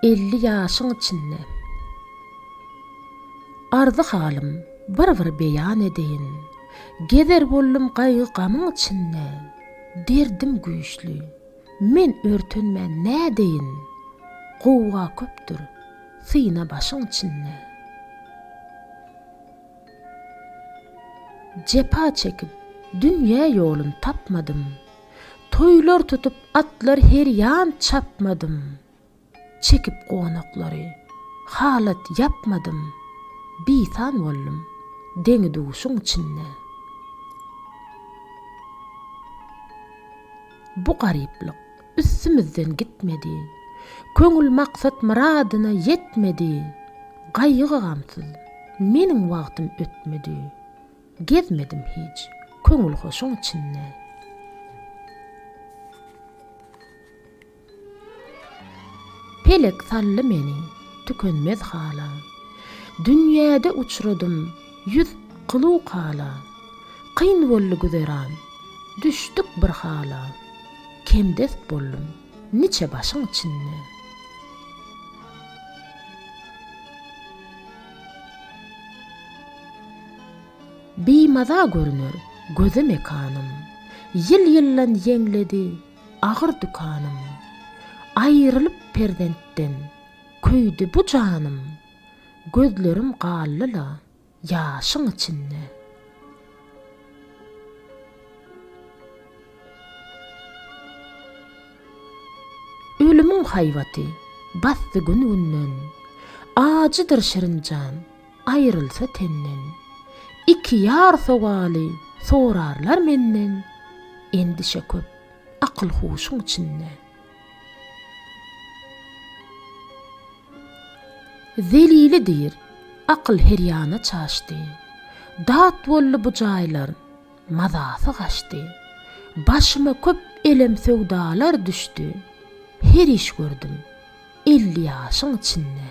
50 ýaşyň içinde. Arzy halym bir-bir beýan edeýin. Gezer boldum gaýgy-gamyň içinde. Derdim güýçli, men örtenmän nädeýin? Gowga köpdür, syna başyň içinde. Jepa çekip, dünýä ýolun tapmadym. Toýlar tutup, atlar her ýan çapmadym. Çekip gonaklary, halat ýapmadym. Bisan boldum, deňi-duşuň içinde. Bu garyplyk üstümizden gitmedi. Köňül maksat-myradyna ýetmedi. Gaýgy-gamsyz meniň wagtym ötmedi. Gezmedim hiç köňül hoşuň içinde. Pelek saldy meni tükenmez hala. Dünýäde uçradym ýüz kylu-kala. Kyn boldy güzeran, düşdük bir hala. Kemdest boldum niçe başyň içinde. Bimaza görüner göze mekanym. Ýyl-ýyldan ýeňledi agyr dükanym. Aýrylyp perzentden köýdi bu janym. Gözlerim galdy-la ýaşyň içinde. Ölümiň haýbaty basdy gün-günden, Ajydyr şirin jan aýrylsa tenden. Iki ýar sowaly sorarlar menden, Endişe köp akyl-huşuň içinde. Zelili diýr, akyl her ýana çaşdy. Dat boldy bu jaýlar, mazasy gaçdy. Başyma köp elem-söwdalar düşdi. Her iş gördüm, 50 ýaşyň içinde.